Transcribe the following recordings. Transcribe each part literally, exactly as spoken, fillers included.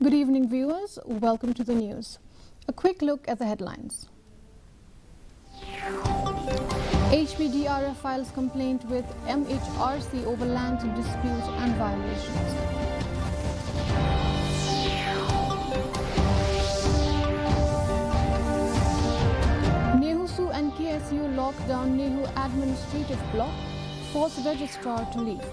Good evening, viewers. Welcome to the news. A quick look at the headlines. H P D R F files complaint with M H R C over land dispute and violations. NEHUSU and K S U locked down NEHU administrative block, forced registrar to leave.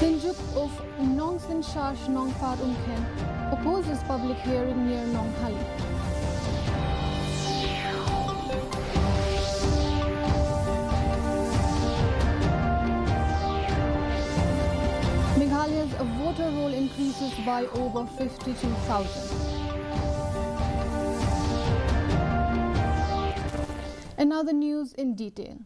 Synjuk of Nongsinsar Shnong Parumkhen opposes public hearing near Nonghali. Meghalaya's voter roll increases by over fifty-two thousand. And now the news in detail.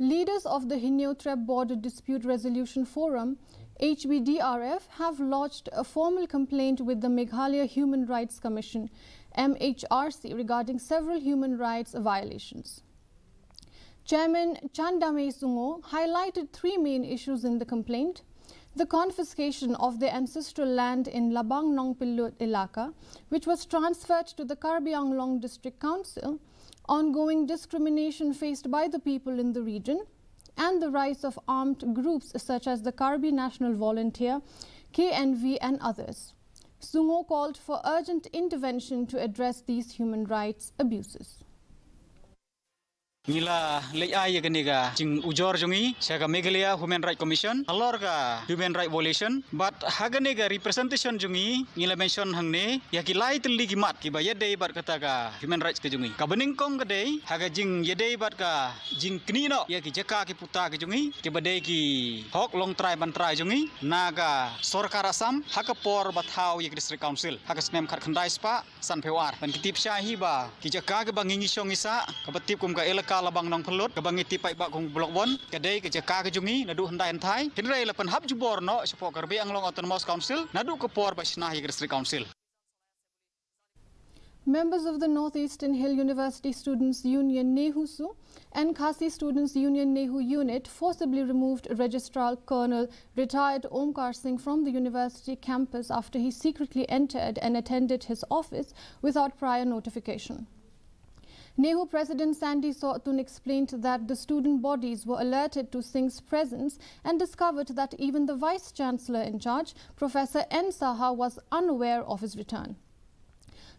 Leaders of the Hynniewtrep Border Dispute Resolution Forum, H B D R F, have lodged a formal complaint with the Meghalaya Human Rights Commission, M H R C, regarding several human rights violations. Chairman Chandamay Sungo highlighted three main issues in the complaint: the confiscation of their ancestral land in Labang Nongpillut Elaka, which was transferred to the Karbi Anglong District Council, ongoing discrimination faced by the people in the region, and the rise of armed groups such as the Karbi National Volunteer, K N V, and others. Sungo called for urgent intervention to address these human rights abuses. Ngi la leit ai ïa kane ka jingujor jong ngi sha ka Meghalaya Human Rights Commission halor ka human right violation, bad ha kane ka representation jong ngi, ngi la mention hangne ïa ki lai tylli ki mat kiba ïadei bad kata ka human rights ka jong ngi. Kaba nyngkong ka dei ha ka jingïadei bad ka jingknieh noh ïa ki jaka ki puta ki jong ngi, kiba dei ki hok long trai ban trai jong ngi na ka sorkar Assam ha ka por ba thaw ïa ka District Council ha ka snem khatkhyndai spah sanphew ar. Ban ki tip shai hi ba ki jaka kiba ngi ngi shong ngi sah, kaba tip kum ka elaka Labang Nongpillut, kaba ngi tip paidbah kum Block One, ka dei ka jaka ka jong ngi naduh hyndai hynthai, hynrei la pynhap jubor noh shapoh Karbi Anglong Autonomous Council naduh ka por ba shna ïa ka District Council. Members of the Northeastern Hill University Students Union, NEHUSU, and Khasi Students Union, NEHU Unit, forcibly removed Registrar Colonel Retired Omkar Singh from the university campus after he secretly entered and attended his office without prior notification. NEHU President Sandy Sohtun explained that the student bodies were alerted to Singh's presence and discovered that even the Vice Chancellor in charge, Professor N Saha, was unaware of his return.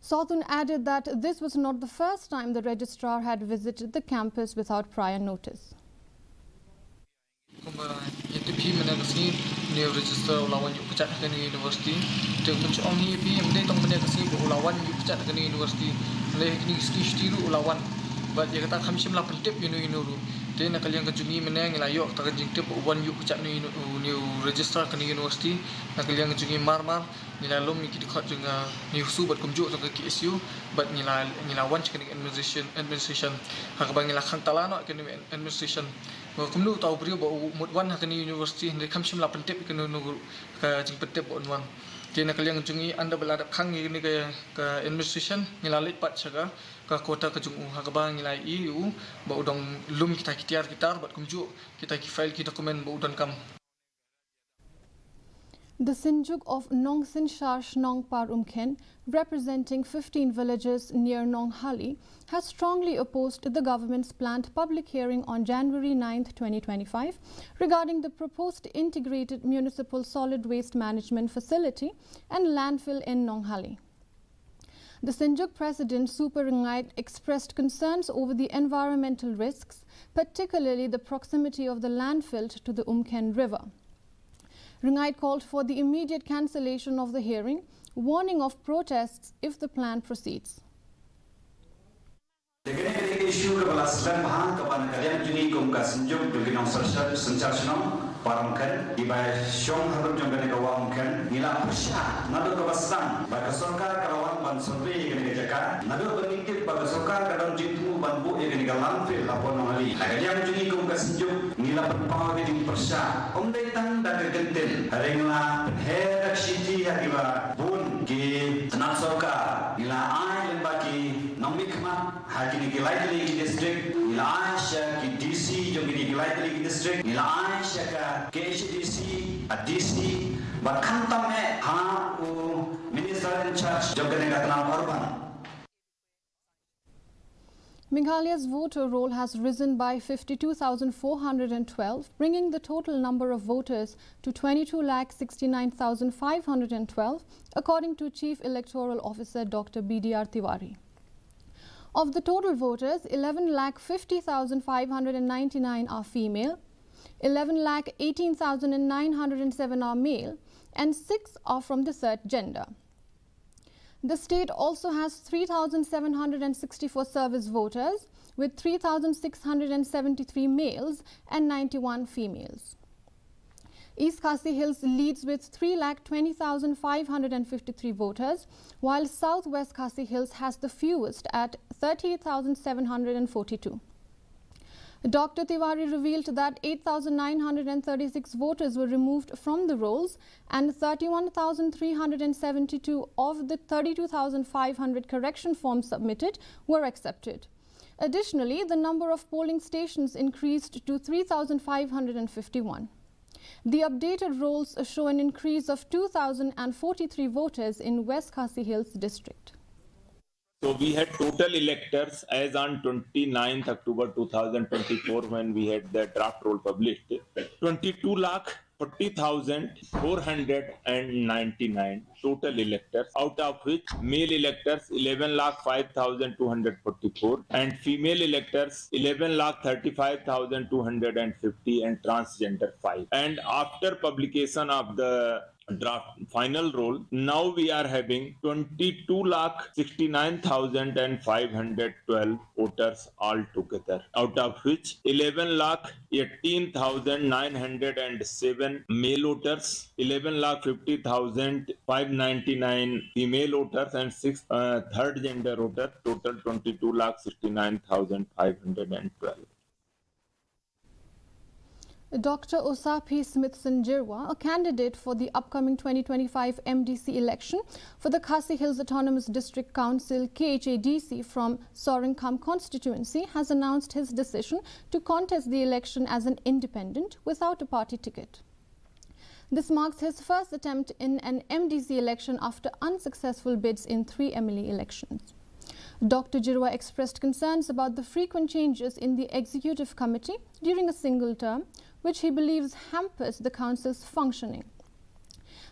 Sohtun added that this was not the first time the registrar had visited the campus without prior notice. Kumba ïa tip hi mynne ka sngi, une u registrar u la wan ïuh kjat ha kane ka university. Te u pynshong hi ïa phi, ym dei tang mynne ka sngi ba u la wan ïuh kjat ha kane ka university. Hynrei ha kine ki sngi shuti ruh u la wan. Bad ïa kata kam shym la pyntip ïa uno uno ruh. Te na ka liang ka jong ngi mynne ngi la ïoh kata ka jingtip ba u wan ïuh kjat une u, une u registrar kane ka university. Na ka liang ka jong ngi mar mar ngi la lum ïa ki dkhot jong ka NEHUSU bad kumjuh jong ka K S U, bad ngi la, ngi la wan sha kane ka administration, administration. Ha kaba ngi la khang tala noh ïa kane administration. Ba kumno uta u briew ba u mut wan ha kane university hynrei kam shym la pyntip ïa kane, ka jingpyntip ba un wan. Te na ka liang jong ngi ynda ba la dep khang ïa kane ka, ka administration, ngi la leit pat sha ka, ka quarter ka jong u, ha kaba ngi la ïohi ïa u ba u dang lum kita ki tiar ki tar bad kumjuh kita ki file ki document ba u donkam. The Synjuk of Nongsinsar Shnong Parumkhen, representing fifteen villages near Nonghali, has strongly opposed the government's planned public hearing on January ninth, twenty twenty-five, regarding the proposed integrated municipal solid waste management facility and landfill in Nonghali. The Synjuk President, Super Rngaid, expressed concerns over the environmental risks, particularly the proximity of the landfill to the Umkhen River. Rngaid called for the immediate cancellation of the hearing, warning of protests if the plan proceeds. Te kane ka dei ka issue kaba la slem bha, kaba na ka liang jong ngi kum ka Synjuk jong ki Nongsinsar, Sinsar Shnong Parumkhen, kiba shong harum jong kane ka Umkhen, ngi la pyrshah naduh kaba sdang ba ka sorkar ka la wan ban survey ïa kane ka jaka, naduh ba ngi tip ba ka sorkar ka don jingthmu ban buh ïa kane ka landfill hapoh Nonghali. Na ka liang jong ngi kum ka Synjuk ngi la pynpaw ïa ka jingpyrshah, ym dei tang da ka kyntien, hynrei ngi la pynher da ka shithi ha kiba bun ki tnat sorkar, ngi la ai lyngba ki nongmihkhmat Ha kine ki lai tylli ki district, ngi la ai sha ki D C jong kine ki lai tylli ki district, ngi la ai sha ka K H A D C, a D C, bad khamtam eh ha u Minister in charge jong kane ka tnat urban. Meghalaya's voter roll has risen by fifty-two thousand four hundred and twelve, bringing the total number of voters to twenty-two lakh sixty-nine thousand five hundred and twelve, according to Chief Electoral Officer Doctor B D R Tiwari. Of the total voters, eleven lakh fifty thousand five hundred and ninety-nine are female, eleven lakh eighteen thousand nine hundred and seven are male, and six are from the third gender. The state also has three thousand seven hundred and sixty-four service voters, with three thousand six hundred and seventy-three males and ninety-one females. East Khasi Hills leads with three lakh twenty thousand five hundred and fifty-three voters, while South West Khasi Hills has the fewest at thirty thousand seven hundred and forty-two. Doctor Tiwari revealed that eight thousand nine hundred and thirty-six voters were removed from the rolls and thirty-one thousand three hundred and seventy-two of the thirty-two thousand five hundred correction forms submitted were accepted. Additionally, the number of polling stations increased to three thousand five hundred and fifty-one. The updated rolls show an increase of two thousand and forty-three voters in West Khasi Hills district. So we had total electors as on twenty-ninth October two thousand twenty-four, when we had the draft roll published, twenty-two lakh forty thousand four hundred and ninety-nine total electors, out of which male electors eleven lakh five thousand two hundred forty-four and female electors eleven lakh thirty-five thousand two hundred and fifty and transgender five. And after publication of the draft final roll, now we are having twenty-two lakh sixty-nine thousand and five hundred twelve voters altogether, out of which eleven lakh eighteen thousand nine hundred and seven male voters, eleven lakh fifty thousand five ninety-nine female voters, and six uh, third gender voters, total twenty-two lakh sixty-nine thousand five hundred and twelve. Doctor Osaphi Smithson Jirwa, a candidate for the upcoming twenty twenty-five M D C election for the Khasi Hills Autonomous District Council, K H A D C, from Soringkham constituency, has announced his decision to contest the election as an independent without a party ticket. This marks his first attempt in an M D C election after unsuccessful bids in three M L A elections. Doctor Jirwa expressed concerns about the frequent changes in the executive committee during a single term, which he believes hampers the council's functioning.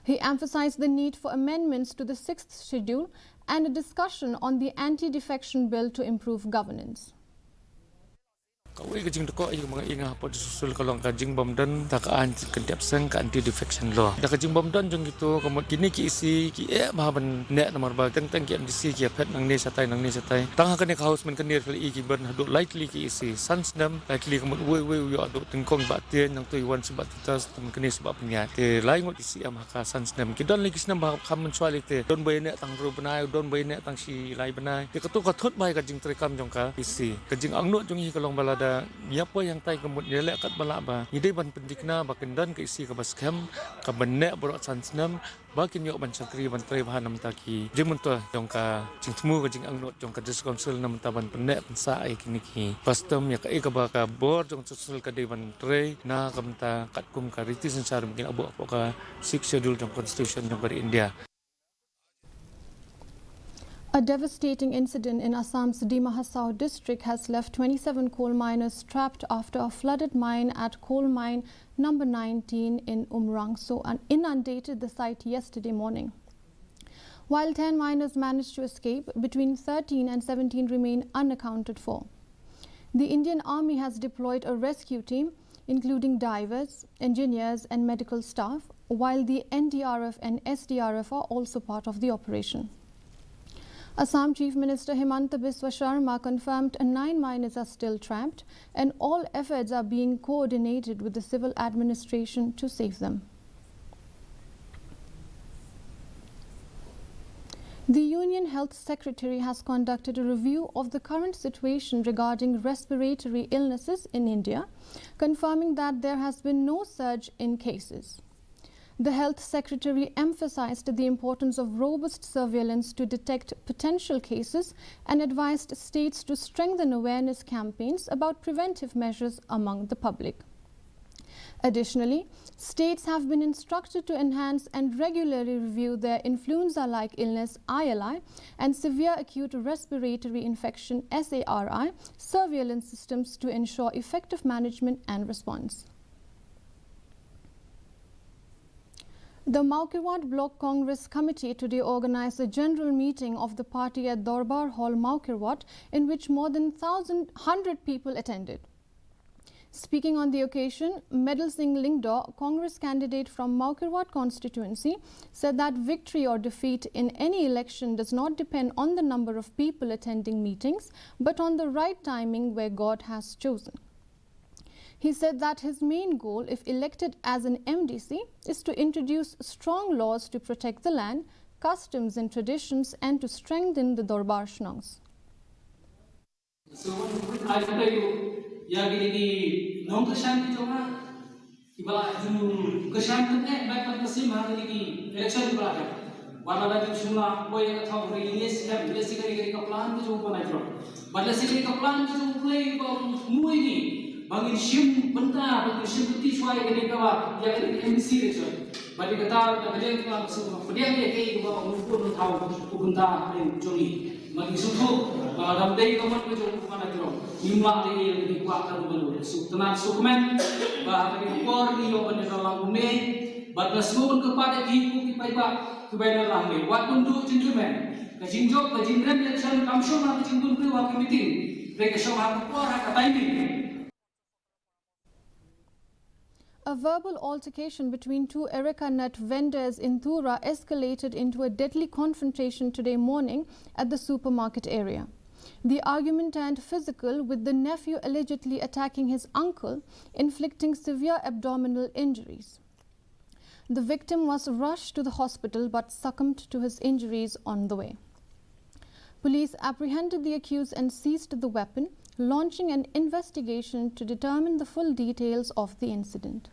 He emphasized the need for amendments to the sixth schedule and a discussion on the anti-defection bill to improve governance. Kawei ka jingdkoh ïa ka mang ïa nga hapoh jong ka susul ka long ka jingbym don da ka aiñ ka dep seng ka anti defection law. Da ka jingbym don jong kito ka mut kine ki EC ki eh bha ban neh namar ba teng teng ki MDC ki ïa phet nangne shatai nangne shatai. Tang ha kane ka house mynta kane ki ban haduh lai tylli ki EC san snem lai tylli ka mut uwei uwei u ïoh haduh tyngkong bah tieng nangto i wan shu bah titas tang kane shu bah pynïaid. Te lai ngut EC em ha ka san snem ki don lai ki snem ba kham mynshuwa lai te don ba ïa neh tang hynriew bnai don ba ïa neh tang shi lai bnai. Te kato ka thut ba ïa ka jingtreikam jong ka EC. Ka jingangnud jong ngi ka long ba lada ngi ïa poi hangtai ka mut ngi leh katba lah ba ngi dei ban pynthikna ba kin don ka EC kaba skhem kaba neh baroh san snem ba kin ïoh ban shakri ban trei bha na bynta ki jingmyntoi jong ka jingthmu ka jingangnud jong ka District Council na bynta ban pynneh pynsah ïa kine ki custom ïa kaei kaba ka bor jong ka District Council ka dei ban trei na ka bynta katkum ka riti synshar ba kin ïa buh hapoh ka Sixth Schedule jong ka Constitution jong ka ri India. A devastating incident in Assam's Dima Hasao district has left twenty-seven coal miners trapped after a flooded mine at coal mine number nineteen in Umrangso and inundated the site yesterday morning. While ten miners managed to escape, between thirteen and seventeen remain unaccounted for. The Indian Army has deployed a rescue team, including divers, engineers, and medical staff, while the N D R F and S D R F are also part of the operation. Assam Chief Minister Himanta Biswa Sharma confirmed nine miners are still trapped and all efforts are being coordinated with the civil administration to save them. The Union Health Secretary has conducted a review of the current situation regarding respiratory illnesses in India, confirming that there has been no surge in cases. The Health Secretary emphasized the importance of robust surveillance to detect potential cases and advised states to strengthen awareness campaigns about preventive measures among the public. Additionally, states have been instructed to enhance and regularly review their influenza-like illness, I L I, and severe acute respiratory infection, S A R I, surveillance systems to ensure effective management and response. The Mawkyrwat Block Congress Committee today organized a general meeting of the party at Dorbar Hall, Mawkyrwat, in which more than thousand, hundred people attended. Speaking on the occasion, Medal Singh Lyngdoh, Congress candidate from Mawkyrwat constituency, said that victory or defeat in any election does not depend on the number of people attending meetings, but on the right timing where God has chosen. He said that his main goal, if elected as an M D C, is to introduce strong laws to protect the land, customs and traditions, and to strengthen the Dorbar Shnongs. So, I tell you, ya gini di nong kesan di jong ha. Iba la ju kesan tu eh, baik pada musim hari ni election iba la. Wala da ju suma, boy ka thau ri yes hem, yes kari kari ka plan tu jong panai tro. Bad la sikri ka plan tu jong play ba mui ni. Bangin shim benta, bangin shim peti shwai kani ka ba, ya kani M C election. Bad di kata, da kajeng tu ba su pediang dia ke ba mui pun thau, pun benta, jong ni. Magi sukhu, ba lam dei ka mon ka jong u Huma Najrong. Ngim lah dei ïa ka dei kwah ka ruh ka ruh. Suk tnat suk kmen, ba ha ka dei por ngi ïoh ban ïa ka lang kumne. Bad nga sngewbha ban kyrpad ïa ki, ki paidbah, ki paidbah lang ne. Wat ban duh jingkyrmen. Ka jingjop, ka jingrem ïa ka shan kam shong ha ka jingdon briew ha ki meeting. Hynrei ka shong ha ka por ha ka timing. A verbal altercation between two areca nut vendors in Tura escalated into a deadly confrontation today morning at the supermarket area. The argument turned physical, with the nephew allegedly attacking his uncle, inflicting severe abdominal injuries. The victim was rushed to the hospital but succumbed to his injuries on the way. Police apprehended the accused and seized the weapon, launching an investigation to determine the full details of the incident.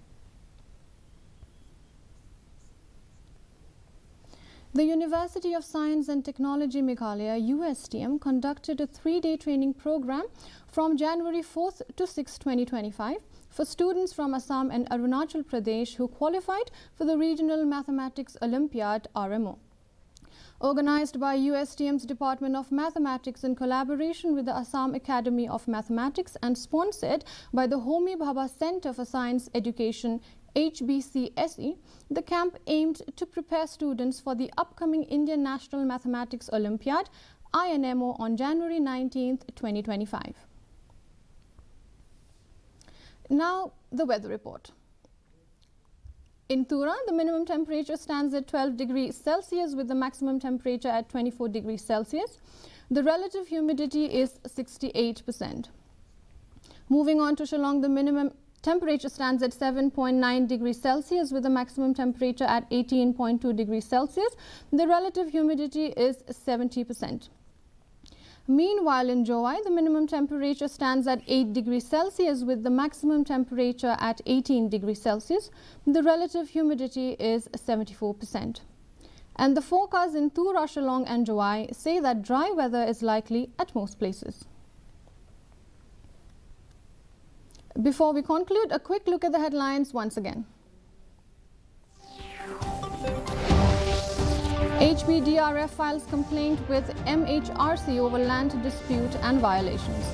The University of Science and Technology Meghalaya, U S T M, conducted a three-day training program from January fourth to sixth, twenty twenty-five, for students from Assam and Arunachal Pradesh who qualified for the Regional Mathematics Olympiad, R M O. Organized by U S T M's Department of Mathematics in collaboration with the Assam Academy of Mathematics and sponsored by the Homi Bhabha Centre for Science Education, H B C S E, the camp aimed to prepare students for the upcoming Indian National Mathematics Olympiad, I N M O, on January nineteenth, twenty twenty-five. Now, the weather report. In Tura, the minimum temperature stands at twelve degrees Celsius with the maximum temperature at twenty-four degrees Celsius. The relative humidity is sixty-eight percent. Moving on to Shillong, the minimum temperature stands at seven point nine degrees Celsius with the maximum temperature at eighteen point two degrees Celsius. The relative humidity is seventy percent. Meanwhile, in Jowai, the minimum temperature stands at eight degrees Celsius with the maximum temperature at eighteen degrees Celsius. The relative humidity is seventy-four percent. And the forecasts in Tura, Shillong and Jowai say that dry weather is likely at most places. Before we conclude, a quick look at the headlines once again. H P D R F files complaint with M H R C over land dispute and violations.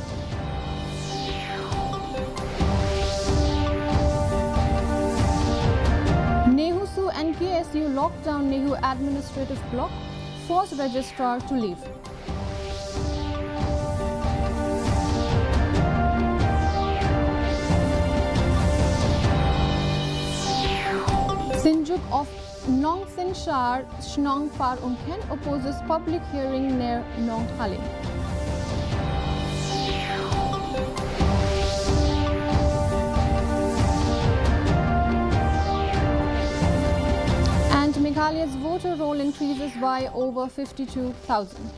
NEHUSU and K S U locked down NEHU administrative block, forced registrar to leave. Synjuk of Nongsinsar Shnong Par Umkhen opposes public hearing near Nongthaling. And Meghalaya's voter roll increases by over fifty-two thousand.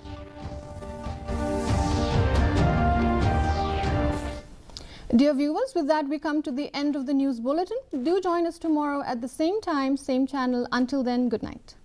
Dear viewers, with that we come to the end of the news bulletin. Do join us tomorrow at the same time, same channel. Until then, good night.